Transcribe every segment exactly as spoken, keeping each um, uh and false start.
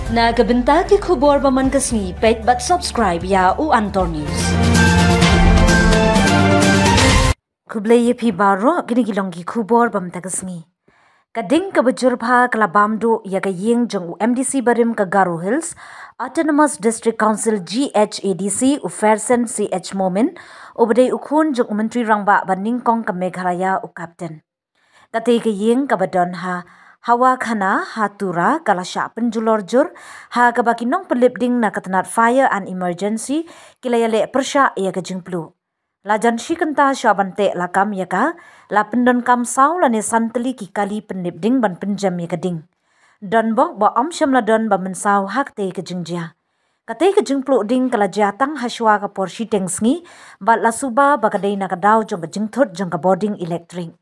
Na ka bynta ki khubor ba man ka sngi, peit bad subscribe ïa U Antor News. Khublei ïa phi baroh, kine ki long ki khubor ba mynta ka sngi. Ka ding kaba jur bha ka la bam duh ïa ka ïing jong u M D C barim ka Garo Hills Autonomous District Council, G H A D C, u Fairson C H Momin, uba dei u khun jong u Myntri Rangbah ba nyngkong ka Meghalaya, u Captain. Katei ka ïing kaba don ha Hawakhana ha Tura ka la shah pynjulor jur, ha kaba ki nongpynlip ding na ka tnat Fire and Emergency ki la ïaleh pyrshah ïa ka jingpluh. La jan shi kynta shuwa ban teh lakam ïa ka, la pyndonkam saw lane san tylli ki kali pynlip ding ban pynjem ïa ka ding. Don bok ba ym shym la don ba mynsaw ha katei ka jingjia. Katei ka jingpluh ding ka la jia tang ha shuwa ka por shiteng sngi, bad la suba ba ka dei na ka daw jong ka jingthut jong ka bording elektrik.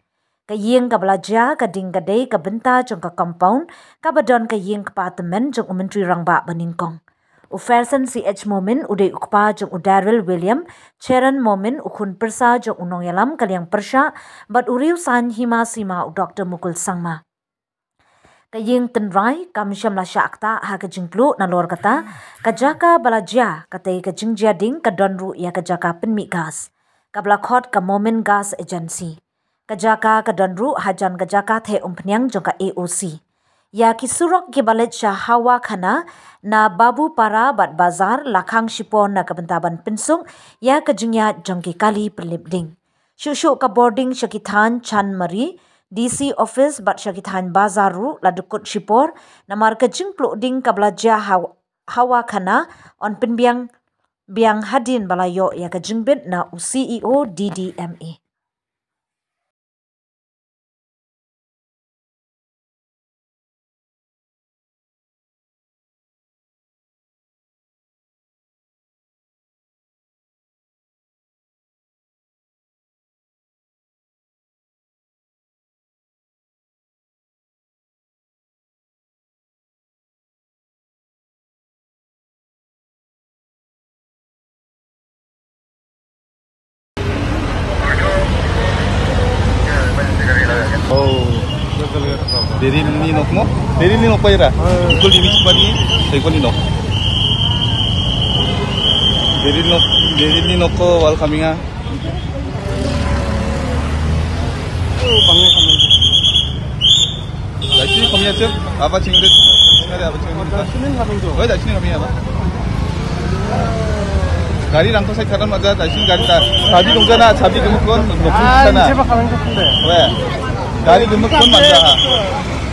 Ka ïing kaba la jia ka ding ka dei ka bynta jong ka compound kaba don ka ïing kpa tymmen jong u Myntri Rangbah ba nyngkong. U Fairson C H Momin u dei u kpa jong u Daryl William, Cheran Momin, u khun pyrsa jong u nongïalam ka liang pyrshah, bad u Riewsain Hima Sima, u Doktor Mukul Sangma. Ka ïing tynrai kam shym la shah ktah ha ka jingpluh, nalor kata ka jaka ba la jia katei ka jingjia ding ka don ruh ïa ka jaka pynmih gas, kaba la khot ka Momin Gas Agency. Ka jaka ka don ruh hajan ka jaka theh umphniang jong ka A O C. Ïa ki surok kiba leit sha Hawakhana na Babupara bad Bazar la khang shipor na ka bynta ban pynsuk ïa ka jingïaid jong ki kali pynlip ding. Shuh shuh ka bording sha ki thaiñ Chanmari, D C office bad sha ki thaiñ Bazar ruh la dkut shipor, namar ka jingpluh ding kaba la jia ha Hawakhana yn pynbiang biang hadien ba la ïoh ïa ka jingbit na u C E O D D M A. Oh. Beri ni nok mo? Beri ni nok pa ira? Bukul di mix pani, sai ko ni nok. Beri nok, beri ni nok ko welcoming ah. Daisini kami aja, apa cingrit? Ada apa cingrit? Daisini kami aja. Oh, daisini kami apa? Gari rangko sai karan aja, daisini gari ta. Chabi dong jana, chabi gemuk kon, nok sana. Weh. Gari gemuk kon manja.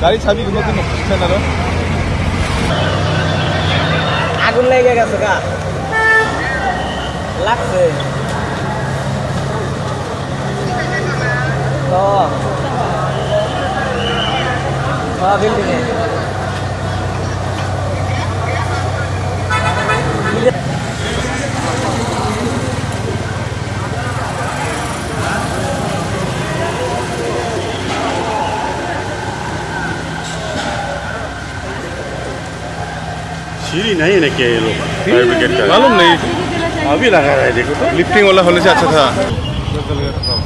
Gari chabi gemuk kon, nok sana lo. Agun lagi ka suka. Laksi. Oh. Oh, building eh. सीढ़ी नहीं है ना क्या ये लोग? फायर ब्रिगेड का? मालूम नहीं। अभी लगा रहा है, देखो तो। लिफ्टिंग वाला होने से अच्छा था।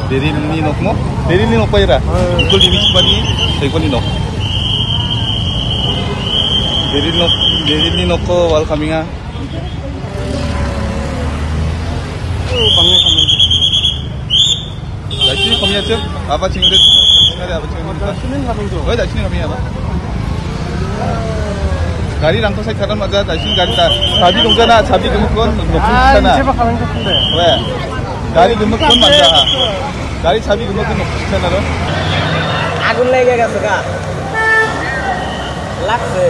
बेरिल नी नोकमो? बेरिल नी नोकमो इरा? बिल्कुल लिमिट पर नहीं, सही को नहीं नोक। बेरिल नोक, बेरिल नी नोकमो वाल कमिंगा। Daisini kami aja, apa cingrit? Ada apa cingrit? Daisini kami aja. Oh, daisini kami aja. Gari rangko sai karan aja, daisini gari ta. Chabi dong jana, chabi gemuk kon, nok sana. Weh. Gari gemuk kon manja. Gari chabi gemuk kon, nok sana lo. Agun lagi ka suka. Laksi.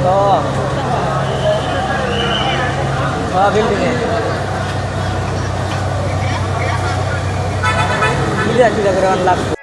Oh. Oh, building eh. Ini aja udah keren lah.